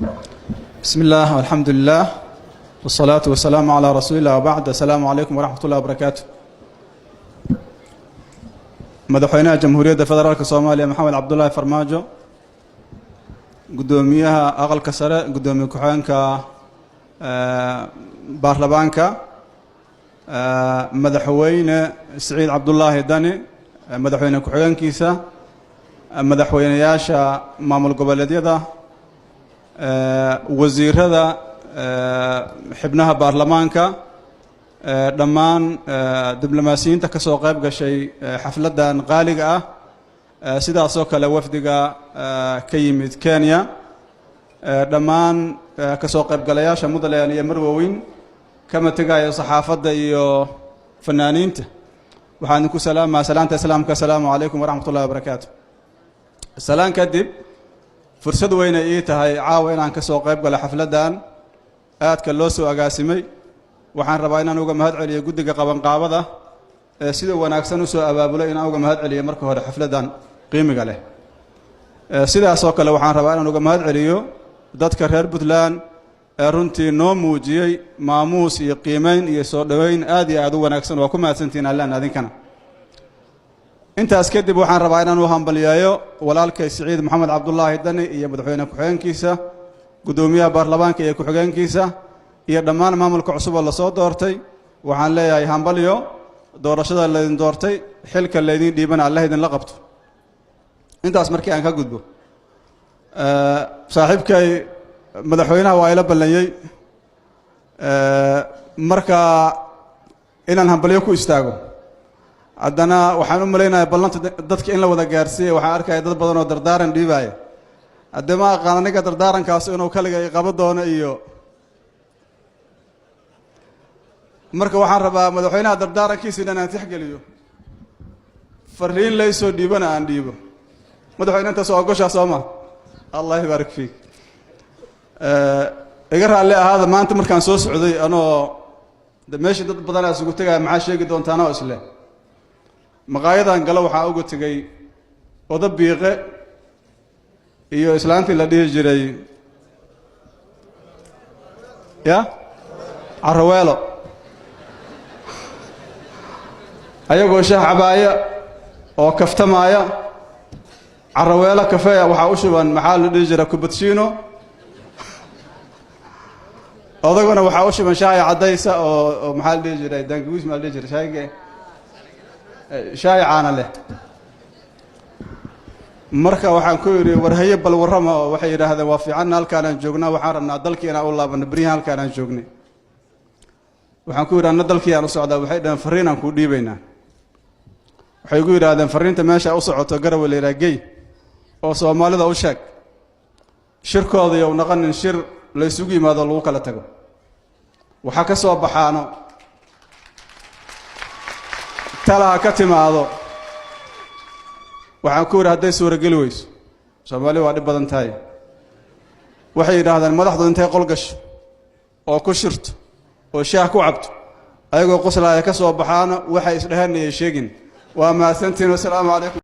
بسم الله والحمد لله والصلاة والسلام على رسول الله وبعد. السلام عليكم ورحمة الله وبركاته. Madaxweynaha Jamhuuriyadda Federaalka Soomaaliya, Maxamed Cabdulaahi Farmaajo, guddoomiyaha Aqalka Sare, guddoomiye ku-xigeenka baarlamaanka, Madaxweyne Siciid Cabdulaahi Dani, madaxweyne ku-xigeenkiisa, madaxweyneyaasha maamul goboleedyada, wasiirada, xubnaha baarlamaanka, dhammaan diblomaasiyiinta ka soo qayb gashay xafladdan qaaliga ah, sidaasoo kale wafdiga ka yimid Kenya, dhammaan ka soo qaybgalayaasha, mudanayaal iyo marwooyin, kama tegayo saxaafadda iyo fanaaniinta, waxaan idinku salaamaa salaanta Islaamka: asalaamu calaykum waraxmat ullahi wabarakaatu. Salaan kadib, fursad weynay ii tahay caawa inaan ka soo qayb galo xafladdan aadka loo soo agaasimay. Waxaan rabaa inaan uga mahad celiyo guddiga qabanqaabada ee sida wanaagsan usoo abaabulay, inaan uga mahad celiyo marka hore xafladdan qiimiga leh. Sidaasoo kale waxaan rabaa inaan uga mahad celiyo dadka reer Puntland ee runtii noo muujiyey maamuus iyo qiimeyn iyo soo dhoweyn aad iyo aad u wanaagsan. Waa ku mahadsantihiin allaan adinkana. Intaas kadib, waxaan rabaa inaan u hambalyeeyo walaalkay Siciid Maxamed Cabdulaahi Dani iyo madaxweyne ku-xigeenkiisa, guddoomiyaha baarlamaanka iyo ku-xigeenkiisa, iyo dhammaan maamulka cusub oo lasoo doortay. Waxaan leeyahay hambalyo doorashada laydin doortay, xilka laydin dhiibana Allah idinla qabto. Intaas markii aan ka gudbo, saaxiibkay madaxweynaha waa ila ballanyey. Marka inaan hambalyo ku istaago, haddana waxaan u malaynayaa ballanta dadka in la wada gaarsiiyay. Waxaan arkaya dad badan oo dardaaran dhiibaya. Haddii ma aqaan aniga dardaarankaas inuu kaliga qabo doono iyo marka waxaan rabaa madaxweynaha dardaarankiisa inaan tixgeliyo, fariin laysoo dhiibana aan dhiibo. Madaxweyne, intaas waa ogoshaa, soo ma? Allah yabaarik fiik. Iga raalli ahaada, maanta markaan soo socday anoo de meeshii dad badanaa isugu tegaya, maxaa sheegi doontaanoo isleh, maqaayadan galo waxaa uga tegey oda biiqe iyo islaantii la dhihi jiray ya Caraweelo, ayagoo shaah cabaaya oo kaftamaaya. Caraweelo kafeeya waxaa u shuban, maxaa la dhihi jira, cappuccino. Odaguna waxaa u shuban shaaya caddaysa oo maxaa la dhihi jiray, dangawiis maa la dhihi jiray, shaayge shaay caana leh. Marka waxaan ku yidhi, war haye, bal warrama. Oo waxay yidhaahdeen, waa fiicanna, halkaanaan joognaa, waxaan rabnaa dalkii inaan u laabano, beryahan halkaanaan joognay. Waxaan ku yidhi, anna dalkii aan u socdaa. Waxay dhaheen, farriinaan kuu dhiibaynaa. Waxay ku yidhaahdeen, farriinta meesha u socoto Garawe la yidhaha gey oo Soomaalida u sheeg, shirkooda you naqanin shir la isugu yimaado lagu kala tago, waxa ka soo baxaano talaha ka timaado. Waxaan ku yidhi, hadday suurageli weyso, Soomaali waa dhib badan tahay. Waxay yidhaahdeen, madaxdu intay qol gasho oo ku shirto oo shaah ku cabto, ayagoo qoslaaya ka soo baxaano, waxay isdhehanayay sheegin. Waa mahadsantihin, wasalaamu calaykum.